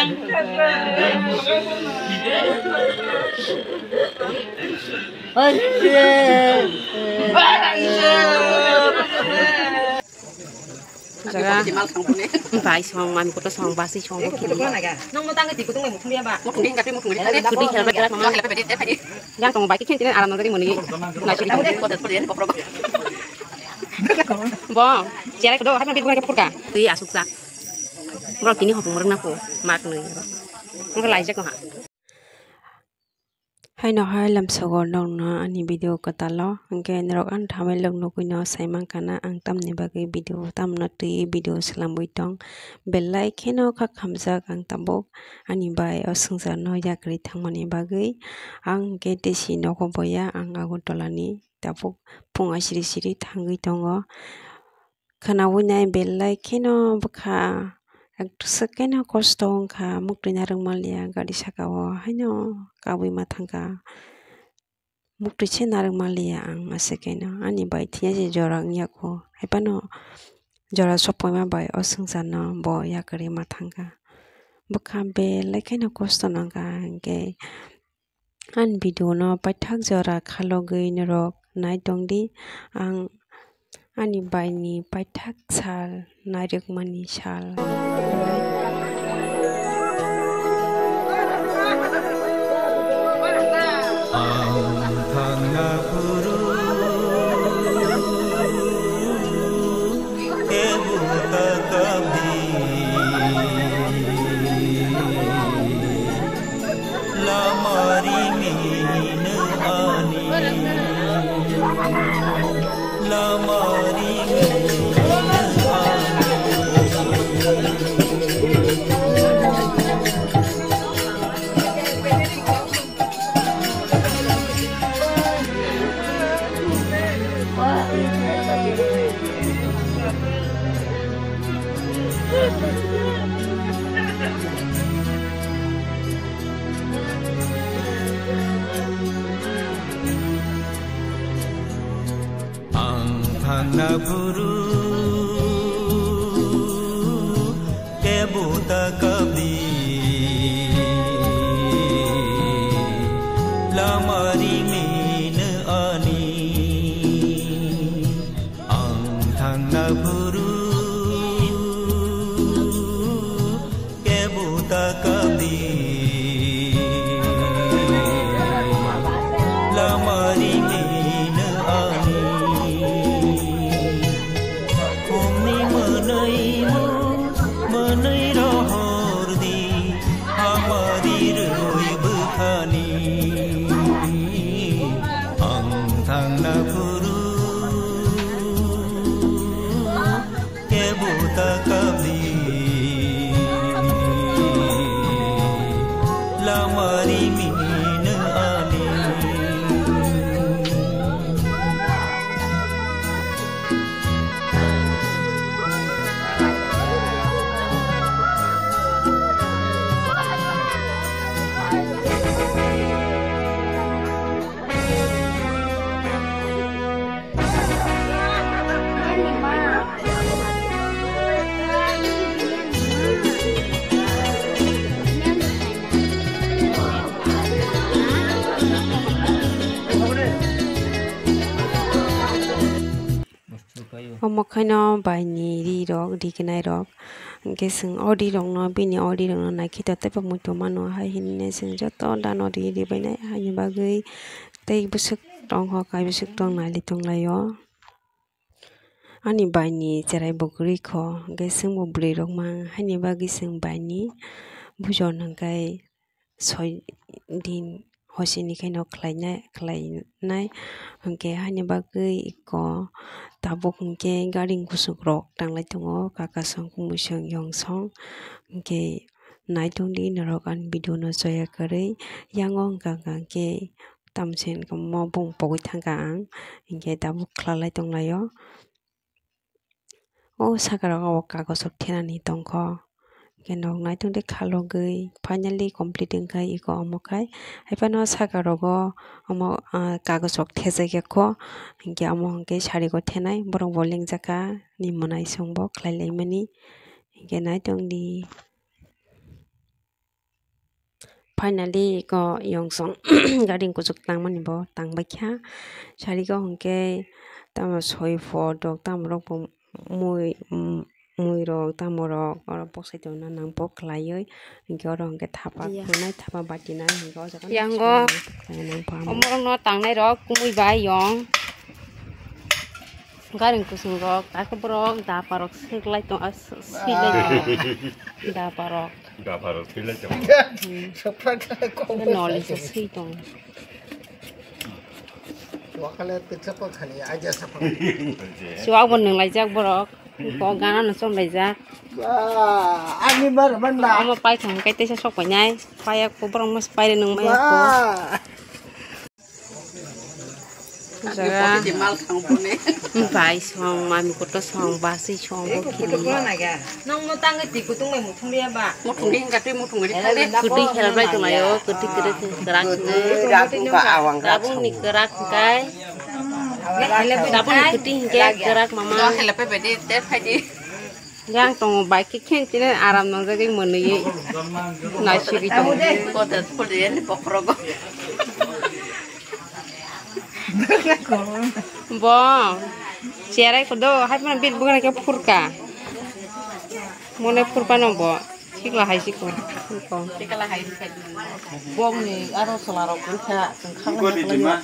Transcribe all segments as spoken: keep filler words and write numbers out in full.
Jaga bai song mami koto song basi song bo kiri. Nong mo tangge tiko tong mo thumya ba. Mo thumya ga mo thumya. Kudi helba kira mama. Yang tong bai ki khen tine aram nang muni. Na siri. Bo, chere kodo hapna bibunga ke purka. Tui asuk sak. Bro tini hopung rwngna ko mak nui. Mo laijak no ha. Haino hai lamsogo nokno ani video kwtalo, hwnkhe norok ani thamwi lok nugwino saimankha na ang tamni bagwi video, tamno twiwi video swlamwi tong. Belai kheno kha khamjak ang tabuk ani bai o swngcharno yakarwi thangmani bagwi. Ang hwnkhe tei si nogo boya, ang Agartala ni tabuk phung asiri siri thangwi tongo. Khwnawi nai belai kheno bwkha, ekduswk kheno kosto wngkha, muktwi narwk manliya gari saka o haino kabwi ma thangkha. Muktwi se narwk manliya ang aswk kheno, ani bai thwiya se jora wngya kho, haiphano jora sokphaima bai o swngcharno bo yakarwi ma thangkha. Bwkha belai kheno kosto nangkha, hwnkhe ani video no paithak jora khalogwi norok nai tongdi. Ang ani bai ni paithak sal nairwkmani sal. Ang thangna phuru tebo ta kabdi. Lama ringino ani. Lama ringino ani. Ang thangna phuru tebo ta kabdi. Lama ringino ani. Ang thangna phuru kebo ta kabdi. Lama ringino ani. Khumni mwnwimo mwnwi rohordi. Hamari rwi bwkhani ang thangna phuru kebo ta kabdi. Lama ringino ani. Omo khaino bai ni ri rok, ri khnai rok. Hwnkhe chwng o ri rokno, bini o ri rokno naikhe to teibo muitu mano hai hinwi chwng joto dano ri, ri bainai. Haini bagwi tei bwswk tongkho, kai bwswk tong nailai tonglaio. Ani bai ni cherai bo kwrwi kho, hwnkhe chwngbo bwrwi rok mang, haini bagwi chwng bai ni bujor hwnkhe soi din hosini khe no khlainai, khlainai. Hwnkhe haini bagwi iko tabuk hwnkhe gari kusukrok tanglai tongo, kaka song, kumui song, yong song. Hwnkhe naitongdi norok ani video no choya kwrwi. Yango wngkha hwnkhe tamsen omo bung pogwi thangkha ang, hwnkhe tabuk khwlalai tonglaio. O saka rogo o kagos rok thenani tongkho. Hwnkhe nok naitongdi khalogwi finally complete wngkha iko omo khai. Haiphano saka rogo omo, ah, kagos rok thejakya kho. Hwnkhe omo hwnkhe sari o thenai borok bo lengjakha ni mwnaisong bo khlai laimani. Hwnkhe naitongdi. Finally, iko yong song gari kuchuk tangmani bo tangbaikha. Sariko hwnkhe tamo soi pho dok tamo rok bo mui, mm, mui rok tamo rok oro bwsai tongna nang bo khlaiwi. Hwnkhe oro hwnkhe thapa khulnai, thapa batinai hwnkhe o jaga yango khlai nang pha. Omorokno tangnai rok kumui bai yong. Gari kusung rok, takhe borok dapa rok swk lai tong, ah, swk lai tong. Dapa rok. Dapa rok swk lai tong. Hmm. Noli se swk tong. Wakale pitsa ko khani aja sapa. Siwak bo nung laijak borok. Ko gana no chom laijak. Ani mar man na. Omo pai thang kai tesa sok pai nai. Pai ko borok mas pai nung mai ko. Jaga bai song, mami kotor song, basi song, bo khili. Nong no tangwi twi kutung bai muthung liya ba? Muthung di hingka twi muthung di thang di. Kwtwi help lai tong laio, kwtwi kwrwi kwrak hwnkhe. Kwrak hwnkha awang kwrak. Tabuk ni kwrak hwnkhe. Tabuk ni kwtwi hwnkhe kwrak mama. Help bai di, te phai di. Yang tongo bai khe khen chini aram nang jagwi mwnwi nai siri tongo. Kotor photo yani bokhorogo. Bo cherai kodo hai phano bit bugana khe phurka. Mone phurpa no bo sikla hai siko. Bongni aro solarok wngkha tongkha.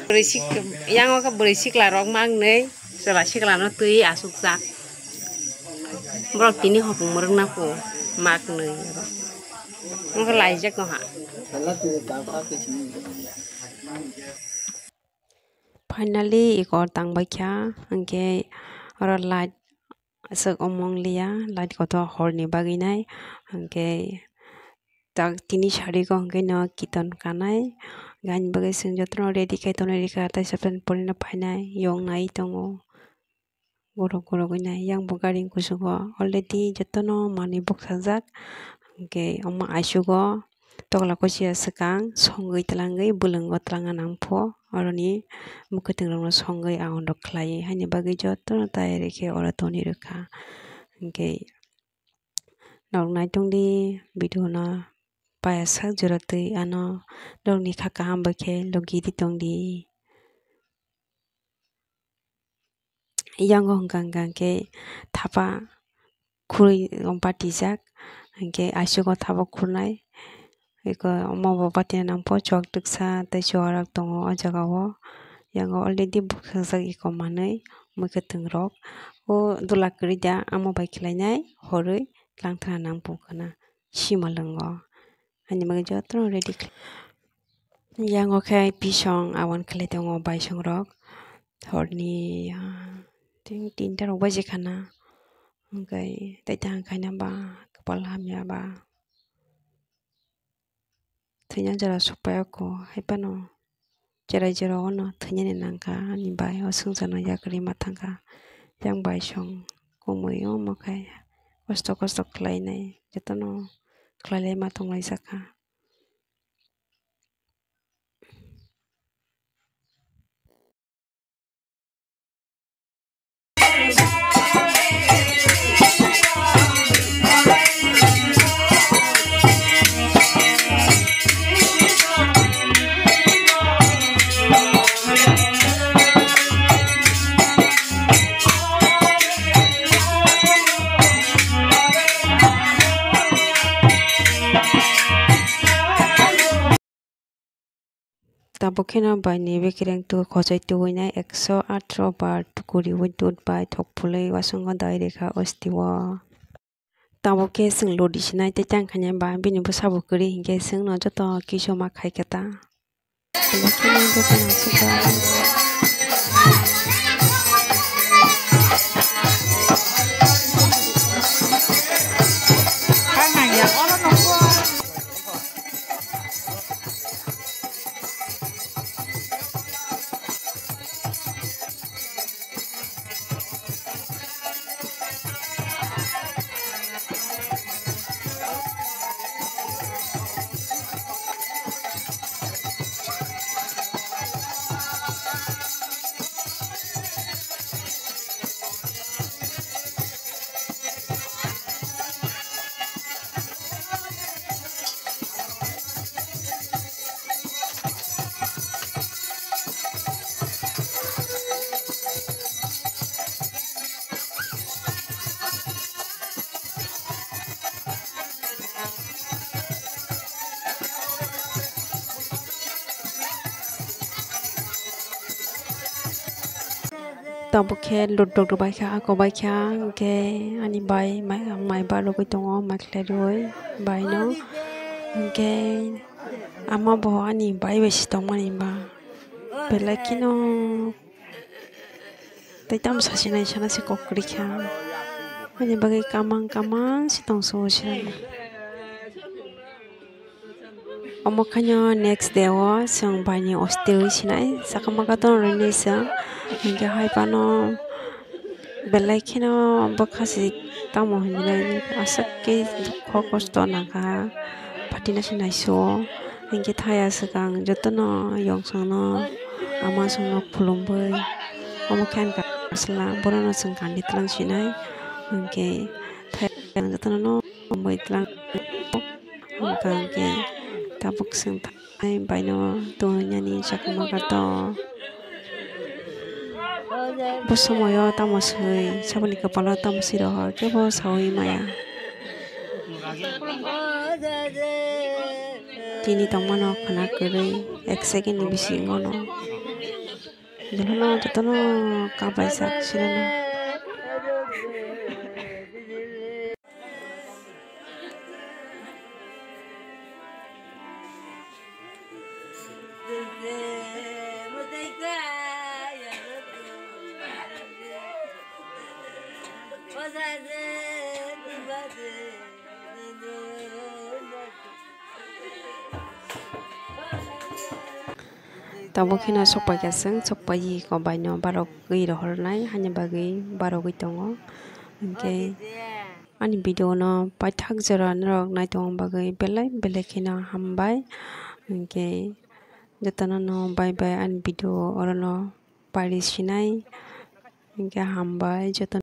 Bwrwi sik-, yango khe bwrwi sikla rok mangnwi. Chwla siklano twi asukjak. Borok tini hopung mwrwkna kho mak nwi oro. Wngkha laijak no ha. Finally iko tangbaikha, hwnkhe oro light aswk omong liya, light kotor horni bagwi nai, hwnkhe tak tini sariko hwnkhe no kiton kanai, hwnkhe ani bagwi chwng jotono ready khai tonwi rikha, tei sob pore no phainai, yong nai tongo. Gorok gorok wngya yang bo gari kusugo already jotono manwi bwkhajak. Hwnkhe omo aisugo tokla kuchiya swkang songwi twlangwi bwlwngo twlangna nangpho, oroni mwkhwtwng rokno songwi agon rok khlaiwi haini bagwi jotono tayari khe oro tongwi rwkha. Hwnkhe norok naitongdi video no paiyasak jora twi ano norokni kha kaham bai khe logi di tongdi. Yango hwnkha hwnkha khe thapa khurui batijak, hinkhe aisugo thapa khurnai. Eko omo bo batina nangpho chwk twksa tei chuwarok tongo o jagao. Yango already bwkhajak eko manwi mwkhwtwng rok. O dula kwrwi da amo bai khlainai horwi langthana nangpho khna. Sima lwngo. Ani bagwi jotono ready khlai. Yango khe pisong aboni khlai tongo baisong rok. Horni, ah, tin, tinta rok baji khana. Hwnkhe tei tang khaina ba kwpal hamya ba. Thwina jora sokpai o kho, hai phano cherai jora o no thwinani nang kha ani bai o swngcharno yakarwi ma thang kha. Yang bai song kumui omo khe kosto kosto khlai nai jotono khlai lai ma tong lai jak kha. Tabuk kheno bai ni bekereng tu khojai tubuinai ekso atro bar tukuriui dud bai thok phulwi wasungo dai rekha o stio. Tabuk khe chwng lodi sinai tei tang khainai ba bini bwsa bo kwrwi hinkhe chwngno joto kisu ma khai khe ta. Tabuk khe lut rok rwbaikha, ako baikha, hwnkhe ani bai mai, mai barogwi tongo, mai khlai rwui baino. Hwnkhe ama bo ani bai bai se tongmani ba, belai kheno tei tamo sasinai sana se kok kwrwikha. Ani bagwi kamang kamang se tongsugo se. Omo khaino next day o chwng baini osti wi sinai, chakma katon rwinai chwng. Hinkhe hai phano belai kheno bwkha se tamo hinwi aswk khe dukho kosto nangkha, phatina se naisuo. Hinkhe thaya swkang jotono yong songno ama songno khulumwi omo khe ang kansla, borokno chwng kandi twlang sinai. Hinkhe thaya jotono khulumwi twlang. Hwnkha hwnkhe tabuk chwng thangnai baino tongwi nani chakma kato. Bo somoio tamo swi saboni kwpalo tamo swi rohor kebo saui maya. Tini tongmano khwna kwrwi ek second ni bisingono. Jotono, jotono kaplaijak sireno. Tabuk kheno sokpaikha chwng, sokpaiwi kobaino barogwi rohornai, hani bagwi barogwi tongo. Hinkhe ani video no paithak jora norok naitongma bagwi belai belai kheno hambai. Hinkhe jotono no bye bye, ani video orono pari sinai. Hinkhe hambai jotono.